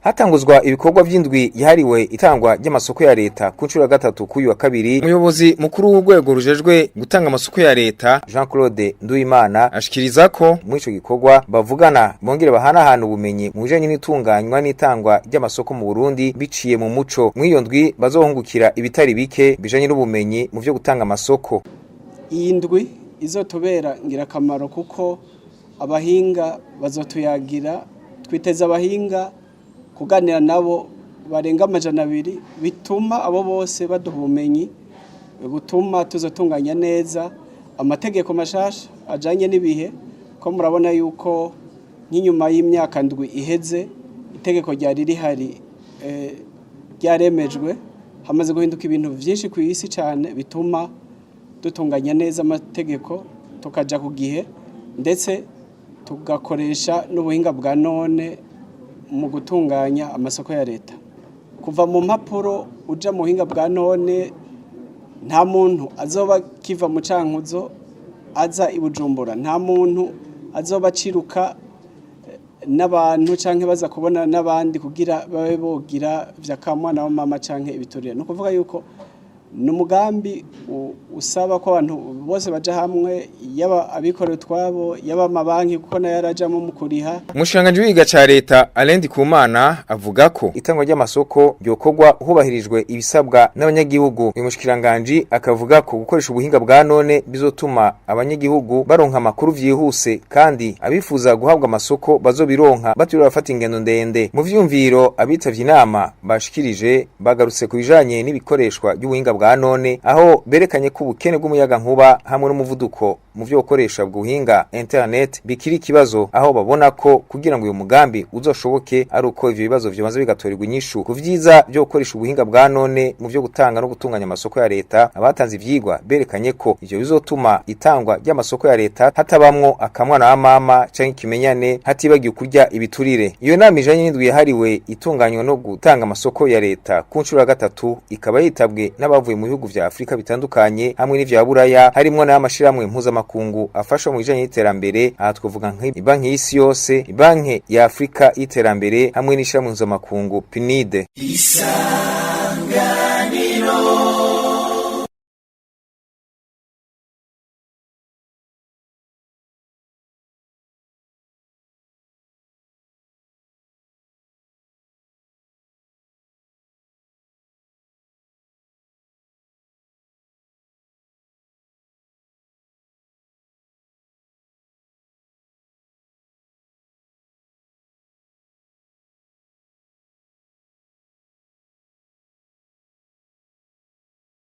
Hatanguzwa ibikorwa vy'indwi yahariwe itangwa ry'amasoko ya leta ku nshuro ya gatatu k'uyu wa kabiri, umuyobozi mukuru w'urwego rujejwe gutanga amasoko ya leta, Jean Claude Nduwimana, ashikiriza ko muri ico gikorwa bavugana bongere bahanahana ubumenyi mu bijanye n'itunganywa n'itangwa ry'amasoko mu Burundi biciye mu muco. Mw'iyo ndwi bazohungukira ibitari bike bijanye n'ubumenyi mu vyo gutanga amasoko. Iyi ndwi izotubera ngirakamaro kuko abahinga bazotuyagira. Twiteze abahinga kuganira nabo barenga 200, bituma abo bose baduha ubumenyi butuma tuzotunganya neza amategeko mashasha ajanye n'ibihe, ko murabona yuko nk'inyuma y'imyaka 7 iheze itegeko ryari rihari ryaremejwe, hamaze guhinduka ibintu byinshi ku isi cyane, bituma dutunganya neza amategeko tukaja ku gihe, ndetse tugakoresha n'ubuhinga bwa none mu gutunganya amasoko ya leta. Kuva mu mpapuro uja mu buhinga bwa none, nta muntu azoba kiva mu Cankuzo aza i Bujumbura, nta muntu azoba aciruka n'abantu canke baza kubona n'abandi kugira babe bogira vyakamwana wa mama canke ibiturire. Ni ukuvuga yuko ni umugambi usaba ko abantu bose baja hamwe, yaba abikorera utwabo, yaba amabanki, kuko nayo arajamo mu kuriha. Umushikiranganji w'iga ca leta, Alain Ndikumana, avuga ko itangwa ry'amasoko ryokorwa hubahirijwe ibisabwa n'abanyagihugu. Uyu mushikiranganji akavuga ko gukoresha ubuhinga bwa none bizotuma abanyagihugu baronka amakuru vyihuse, kandi abifuza guhabwa amasoko bazobironka batiriwe bafata ingendo ndende. Mu vyumviro abitavye inama bashikirije, bagarutse ku bijanye n'ibikoreshwa ry'ubuhinga bwa none, aho berekanye ko ubukene bw'umuyaga nkuba hamwe n'umuvuduko mu vyo gukoresha bw'ubuhinga internet bikiri ikibazo, aho babona ko kugira ngo uyu mugambi uzoshoboke ari uko ivyo bibazo vyobanza bigatorerwa inyishu. Ku vyiza vyo gukoresha ubuhinga bwa none mu vyo gutanga no gutunganya amasoko ya leta, abatanze ivyigwa berekanye ko ivyo bizotuma itangwa ry'amasoko ya leta hatabamwo akamwana wa mama canke ikimenyane, hatibagiwe kurya ibiturire. Iyo nama ijanye n'indwi yahariwe itunganywa no gutanga amasoko ya leta ku nshuro ya gatatu ikaba yitabwe n'abavuye mu bihugu vya Afrika bitandukanye hamwe n'ivya Buraya, harimwo n'amashirahamwe mpuzamakungu afasha mu bijanye n'iterambere. Aha twavuga nk'ibanki y'isi yose, ibanki ya Afrika y'iterambere hamwe n'ishirahamwe mpuzamakungu PNID.